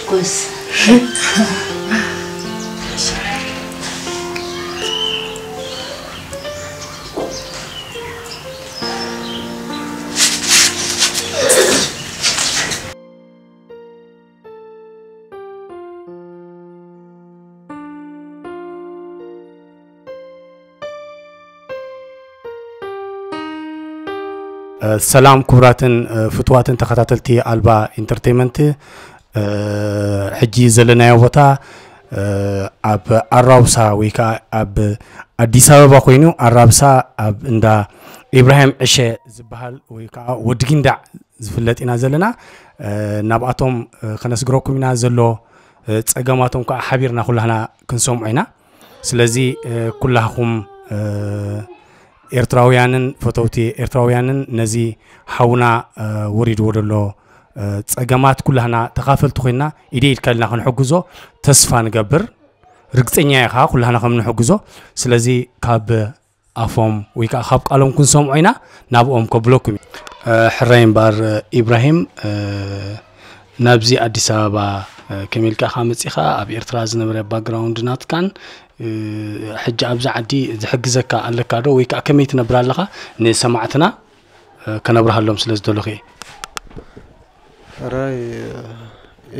ጎስ ሰላም ክቡራትን ፍትዋትን ተኸታተልቲ ኣልባ ኢንተርቴንመንት፣ ሕጂ ዘለናዮ ቦታ ኣብ ኣራብሳ ወይ ከዓ ኣብ ኣዲስ ኣበባ ኮይኑ፣ ኣራብሳ ኣብ እንዳ ኢብራሂም ዕሸ ዝበሃል ወይ ከዓ ወዲ ጊንዳዕ ዝፍለጥ ኢና ዘለና። ናብኣቶም ከነስግረኩም ኢና። ዘሎ ፀገማቶም ከዓ ሓቢርና ኩላህና ክንሰምዖ ኢና። ስለዚ ኩላኹም ኤርትራውያንን ፈተውቲ ኤርትራውያንን ነዚ ሓውና ወሪድዎ ዘሎ ፀገማት ኩላህና ተኻፈልቲ ኮይና ኢደ ኢድካ ኢልና ክንሕግዞ ተስፋ ንገብር። ርግፀኛ እየ ከዓ ኩላህና ከም ንሕግዞ። ስለዚ ካብ ኣፎም ወይ ከዓ ካብ ቃሎም ክንሰምዖ ኢና። ናብኦም ከብለኩም እዩ። ሕራይ እምበኣር ኢብራሂም፣ ናብዚ ኣዲስ ኣበባ ከመይ ኢልካ ኢኻ መፂኻ? ኣብ ኤርትራ ዝነበረ ባክግራውንድ ናትካን ሕጂ ኣብዚ ዓዲ ዝሕግዘካ ኣለካ ዶ ወይ ከዓ ከመይ ትነብር ኣለኻ? ንሰማዕትና ከነብርሃሎም ስለ ዝደለኹ እየ። ሕራይ፣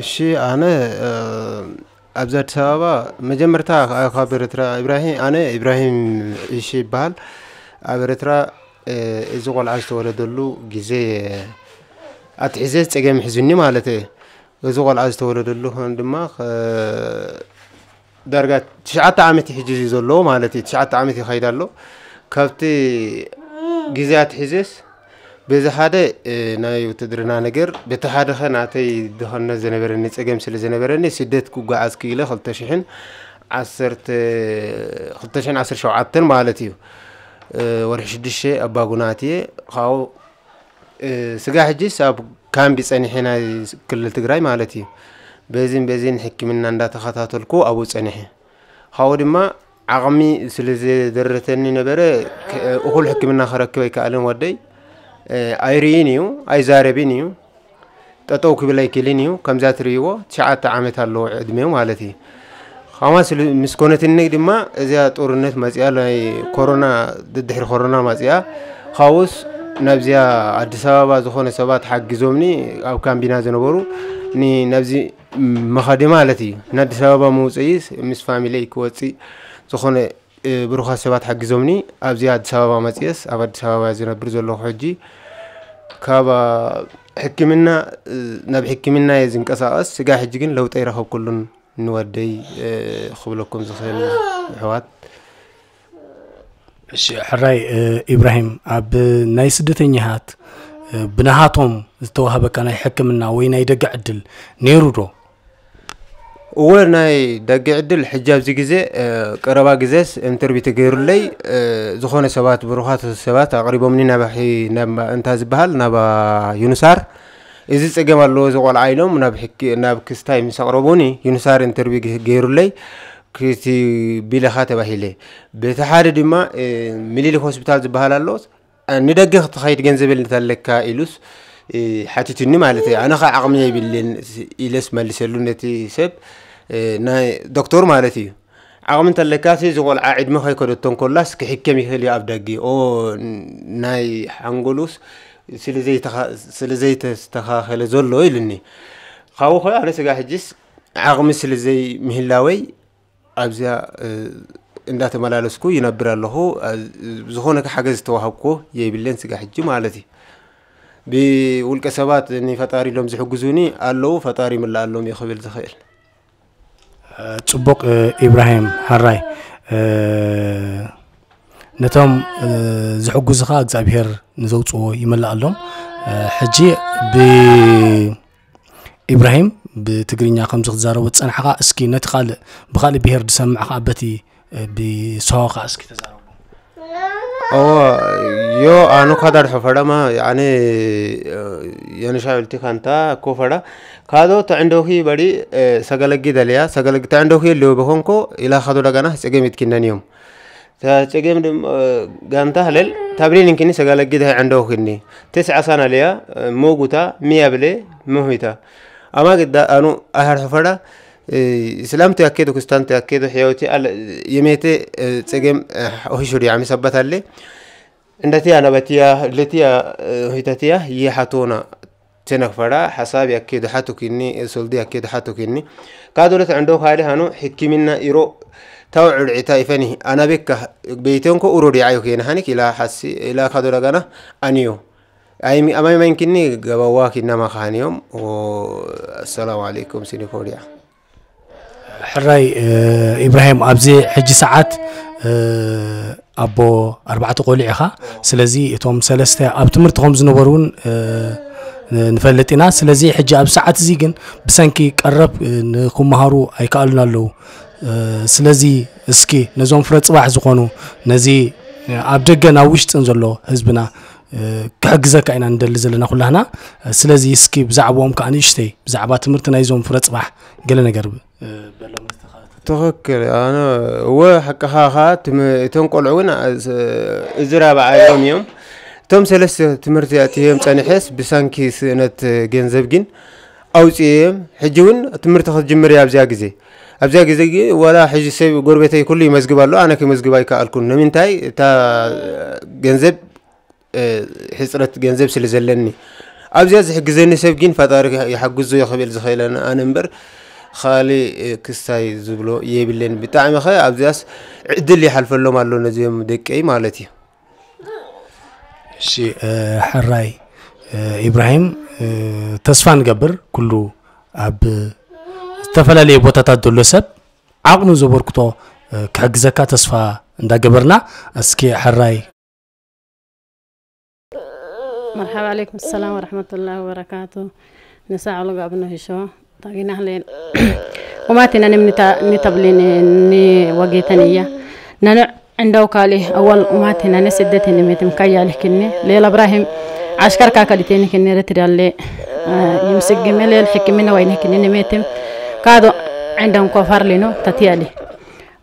እሺ፣ ኣነ ኣብዚ ኣዲስ ኣበባ መጀመርታ ካብ ኤርትራ፣ ኢብራሂም፣ ኣነ ኢብራሂም እሺ ይበሃል። ኣብ ኤርትራ እዚ ቆልዓ ዝተወለደሉ ግዜ ኣትሒዘ ጸገም ሒዙኒ ማለት እየ። እዚ ቆልዓ ዝተወለደሉ ድማ ዳርጋ ትሽዓተ ዓመት እዩ ሕጂ ዘለዎ ማለት እዩ። ትሽዓተ ዓመት ይኸይድ ኣሎ። ካብቲ ግዜ ኣትሒዘስ በዚ ሓደ ናይ ውትድርና ነገር፣ በቲ ሓደ ኸ ናተይ ድኸነት ዝነበረኒ ጸገም ስለ ዝነበረኒ ስደት ክጓዓዝ ክኢለ ክልተ ሽሕን ዓሰርተ ክልተ ሽሕን ዓሰርተ ሸውዓተን ማለት እዩ። ወርሒ ሽዱሽተ ኣባጉናት እየ። ካብኡ ስጋ ሕጅስ ኣብ ካምቢ ጸኒሐ ናይ ክልል ትግራይ ማለት እዩ። በዚን በዚን ሕክምና እንዳተኸታተልኩ ኣብኡ ጸኒሐ። ካብኡ ድማ ዓቕሚ ስለ ዘደረተኒ ነበረ፣ እኹል ሕክምና ክረክብ ኣይከኣልን ወደይ። ኣይርእይን እዩ፣ ኣይዛረብን እዩ። ጠጠው ክብል ኣይክእልን እዩ። ከምዛ ትርእይዎ ትሽዓተ ዓመት ኣለዎ ዕድሜው ማለት እዩ። ኻማ ምስ ኮነትኒ ድማ እዚኣ ጦርነት መፂኣ፣ ናይ ኮሮና፣ ድድሕሪ ኮሮና መፂኣ። ካብኡስ ናብዚኣ ኣዲስ ኣበባ ዝኾነ ሰባት ሓጊዞምኒ፣ ኣብ ካምቢና ዝነበሩ ናብዚ መኸዲ ማለት እዩ። ንኣዲስ ኣበባ መውፅኢስ ምስ ፋሚለይ ክወፅእ ዝኾነ ብሩኻት ሰባት ሓጊዞምኒ ኣብዚ ኣዲስ ኣበባ መፅየስ ኣብ ኣዲስ ኣበባ ዝነብር ዘለኹ ሕጂ። ካብ ሕክምና ናብ ሕክምና እየ ዝንቀሳቐስ። ስጋ ሕጂ ግን ለውጢ ኣይረኸብኩሉን። ንወደይ ክብለኩም ዝኽእል ኣሕዋት። እሺ ሕራይ ኢብራሂም፣ ኣብ ናይ ስደተኛታት ብናሃቶም ዝተዋሃበካ ናይ ሕክምና ወይ ናይ ደገ ዕድል ነይሩ ዶ? እወ፣ ናይ ደገ ዕድል ሕጂ ኣብዚ ግዜ ቀረባ ግዜስ ኢንተርቪው ተገይሩለይ፣ ዝኾነ ሰባት ብሩኻት ሰባት ኣቕሪቦምኒ ናብ እንታ ዝበሃል ናብ ዩኑሳር። እዚ ጸገም ኣለዎ እዚ ቆልዓ ኢሎም ናብ ክስታይ ምስ ኣቕረቡኒ፣ ዩኑሳር ኢንተርቪው ገይሩለይ። ክቲ ቢለኻ ተባሂለ። በቲ ሓደ ድማ ሚሊሊክ ሆስፒታል ዝበሃል ኣሎ፣ ንደገ ክትኸይድ ገንዘብ እንተለካ ኢሉስ ሓቲቱኒ ማለት እዩ። ኣነ ኸ ዓቕሚ የብልን ኢለስ መልሰሉ ነቲ ሰብ፣ ናይ ዶክተር ማለት እዩ። ዓቕሚ እንተለካ እዚ ቆልዓ ዕድመ ከይከደቶ እንከላስ ክሕከም ይኽእል እዩ ኣብ ደገ። ኦ፣ ናይ ሓንጎሉስ ስለ ዘይተስተኻኸለ ዘሎ ኢሉኒ። ካብኡ ኸ ኣነ ስጋ ሕጅስ ዓቕሚ ስለ ዘይምህላወይ ኣብዚኣ እንዳተመላለስኩ ይነብር ኣለኹ። ዝኾነ ሓገዝ ዝተዋሃብኩ የብለን ስጋ ሕጂ ማለት እዩ። ብውልቀ ሰባት ንፈጣሪ ኢሎም ዝሕግዙኒ ኣለዉ፣ ፈጣሪ ይምልኣሎም እዩ ክብል ዝኽእል። ፅቡቕ ኢብራሂም ሕራይ፣ ነቶም ዝሕጉዝኻ እግዚኣብሔር ንዘውፅዎ ይመልኣሎም። ሕጂ ብ ኢብራሂም ብትግርኛ ከምዚ ክትዛረቦ ዝጸንሓኻ እስኪ ነቲ ካልእ ብኻልእ ብሄር ዝሰምዕ ኸዓ በቲ ብሶሆ ኸዓ እስኪ ተዛረቦ። Owwa, yoo aanu ka darxu fadhama yaani yanisha ulti kanta ko fadha kado ta indoki bari sagalagi daliya sagalagi ta indoki lo bekonko ila kado dagana tsegem itkinaniyom. Ta tsegem dum ganta halel tabrin inkini sagalagi da indoki ni. Tes asana liya moguta miyable muhita. Ama gidda anu ahar hufada islamtu yakkedu kristantu yakkedu hiyawti al yemete tsegem ohishu diyami sabbat alle. Indatiya nabatiya letiya hitatiya yihatona tenakfada hasab yakkedu hatukinni soldi yakkedu hatukinni. Kadulet ando kali hanu hikkiminna iro taw ur'ita ifani anabekka beytenko uro di'ayo kena hanik ila hasi ila kaduragana aniyo. Ay amay maynkinni gabawa kinama khaniyom. Assalamu alaikum sinikoria. ሕራይ ኢብራሂም፣ ኣብዚ ሕጂ ሰዓት ኣቦ ኣርባዕተ ቆልዑ ኢኻ። ስለዚ እቶም ሰለስተ ኣብ ትምህርቲ ከም ዝነበሩ እውን ንፈልጥ ኢና። ስለዚ ሕጂ ኣብ ሰዓት እዚ ግን ብሰንኪ ቀረብ ንክመሃሩ ኣይከኣሉን ኣለዉ። ስለዚ እስኪ ነዞም ፍረ ፅባሕ ዝኾኑ ነዚ ኣብ ደገን ኣብ ውሽጥን ዘሎ ህዝብና ክሕግዘካ ኢና ንደሊ ዘለና ኩላህና። ስለዚ እስኪ ብዛዕባኦም ከዓ ንእሽተይ ብዛዕባ ትምህርቲ ናይዞም ፍረ ፅባሕ ገለ ነገር በሎም ንተኸታተልቲ። ትኽክል። ኣነ እወ ሓቅኻ ኸዓ ትም- እቶም ቆልዑ እውን እ- እዝራ በዓዮም እዮም። እቶም ሰለስተ ትምህርቲ ኣትዮም ጸኒሐስ ብሳንኪ ስእነት ገንዘብ ግን ኣውፅኦም። ሕጂ እውን ትምህርቲ ክትጅምር እያ ኣብዚኣ ግዜ። ኣብዚኣ ግዜ ግን ዋላ ሕጂ ሰብ ጎረቤተይ ኩሉ ይመዝግብ ኣሎ፣ ኣነ ክመዝግብ ኣይከኣልኩን። ንምንታይ? እታ ገንዘብ ሕፅረት ገንዘብ ስለ ዘለኒ ኣብዚኣ ዝሕግዘኒ ሰብ ግን ፈጣሪ ይሓግዞ ክብል ዝኽእለን ኣነ እምበር ካልእ ክስታይ ዝብሎ የብለን። ብጣዕሚ ኸ ኣብዚኣስ ዕድል ይሓልፈሎም ኣሎ ነዚኦም ደቀይ ማለት እዩ። እሺ ሕራይ ኢብራሂም፣ ተስፋ ንገብር ኩሉ ኣብ ዝተፈላለየ ቦታታት ዘሎ ሰብ ዓቕሙ ዘበርክቶ ክሕግዘካ ተስፋ እንዳገበርና፣ እስኪ ሕራይ مرحبا عليكم السلام ورحمة الله وبركاته. نساء على قابنا هشوا تاقينا هلين. وما تنا نمني تا نتبليني ني وقيتني يا ننع عندو كالي أول وما تنا نسدتني ميتم كيا لكني ليلى إبراهيم عسكر كاكا لتيني كني رتري اللي يمسك جميل الحكمين ويني كني نميتم كادو عندهم كفر لينو تتيالي.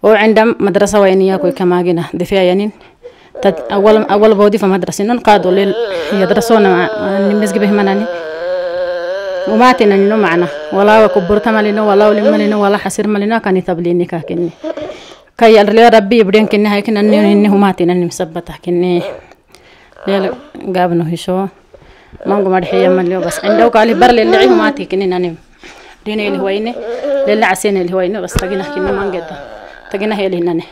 وعندهم مدرسة ويني ياكو كما جينا دفيا ينين تت أول أول بودي في مدرسة نون قادو ليل يدرسون مع نمزج به مناني. وما تنانينو معنا ولا وكبر تمالينو ولا ولم مالينو ولا حسير مالينو كان يتبليني كاكني. كي يلري ربي يبدين كني هاي كنا نيوني هما تناني مثبتة كني. ليل قابنو هشوا. ما نقوم أدحي يمليو بس عندو قالي بر ليل عيهما تكني نانيم. ديني الهويني ليل عسيني الهويني بس تقينا كني ما نقدر. تقينا هي لي ناني.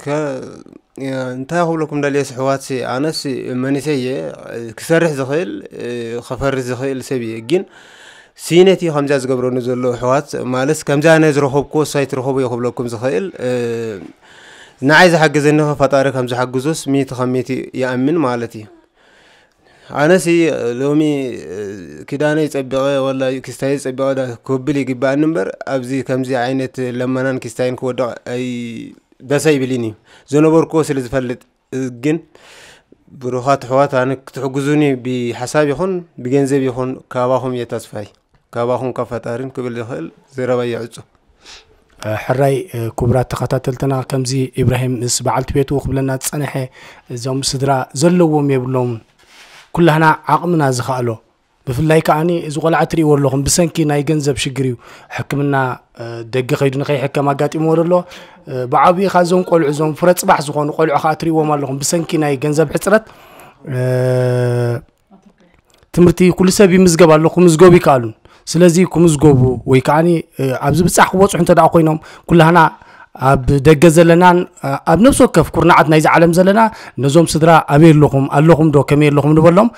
ከ እንታይ ክብለኩም ደልየ ኣሕዋት፣ ኣነስ መኒሰ እየ፣ ክሰርሕ ዝኽእል ክፈርስ ዝኽእል ሰብ እየ። ግን ስኢነት እዩ ከምዚኣ ዝገብረኒ ዘሎ ኣሕዋት፣ ማለት ከምዚ ኣነ ዝረኸብኩዎ እሱ ኣይትረኸቦ እየ ክብለኩም ዝኽእል። ንዓይ ዝሓገዘኒ ከ ፈጣሪ ከም ዝሓግዞስ ሚእቲ ካብ ሚእቲ ይኣምን ማለት እዩ። ኣነሲ ሎሚ ክዳነይ ጸቢቐ ወላ ክስታየ ጸቢቐ ክብል ይግባኣኒ እምበር ኣብዚ ከምዚ ዓይነት ለመናን ክስታይን ክወድቕ ኣይ ደስ ኣይብልን እዩ። ዝነበርኩዎ ስለ ዝፈልጥ ግን ብሩኻት ኣሕዋት ኣነ ክትሕግዙኒ ብሓሳብ ይኹን ብገንዘብ ይኹን ካባኹም እየ ተስፋይ። ካባኹም ካብ ፈጣሪን ክብል ዝኽእል ዘረባ ይዕጹ። ሕራይ ክቡራት ተኸታተልትና፣ ከምዚ ኢብራሂም ምስ በዓልቲ ቤቱ ክብለና ዝጸንሐ እዞም ስድራ ዘለዎም የብሎምን። ኩላህና ዓቕምና ዝኸኣሎ፣ ብፍላይ ከዓኒ እዚ ቆልዓ ትርእይዎ ኣለኹም ብሰንኪ ናይ ገንዘብ ሽግር እዩ ሕክምና ደገ ከይዱ ንኸይሕከም ኣጋጢምዎ ዘሎ። ብዓብዪ ኻዞም ቆልዑ እዞም ፍረ ጽባሕ ዝኾኑ ቆልዑ ኸዓ ትርእይዎም ኣለኹም ብሰንኪ ናይ ገንዘብ ሕጽረት ትምህርቲ ኩሉ ሰብ ይምዝገብ ኣሎ፣ ክምዝገቡ ይከኣሉን። ስለዚ ክምዝገቡ ወይ ከዓኒ ኣብዚ ብጻሕ ክበጽሑ እንተ ደኣ ኮይኖም ኩላህና ኣብ ደገ ዘለናን ኣብ ነፍሲ ወከፍ ኩርናዓት ናይዚ ዓለም ዘለና ነዞም ስድራ ኣበይ ኣለኹም ኣለኹም ዶ ከመይ ኣለኹም ንበሎም።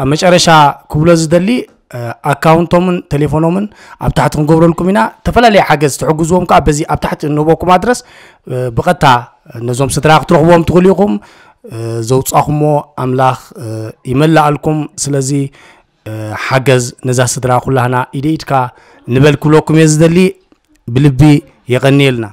ኣብ መጨረሻ ክብሎ ዝደሊ ኣካውንቶምን ቴሌፎኖምን ኣብ ታሕቲ ክንገብረልኩም ኢና። ተፈላለየ ሓገዝ ትሕግዝዎም ከዓ በዚ ኣብ ታሕቲ እንህበኩም ኣድረስ ብቐጥታ ነዞም ስድራ ክትረኽብዎም ትኽእሉ ኢኹም። ዘውፃኹሞ ኣምላኽ ይመላኣልኩም። ስለዚ ሓገዝ ነዛ ስድራ ኩላህና ኢደ ኢድካ ንበል ክብለኩም እየ ዝደሊ። ብልቢ የቐንየልና።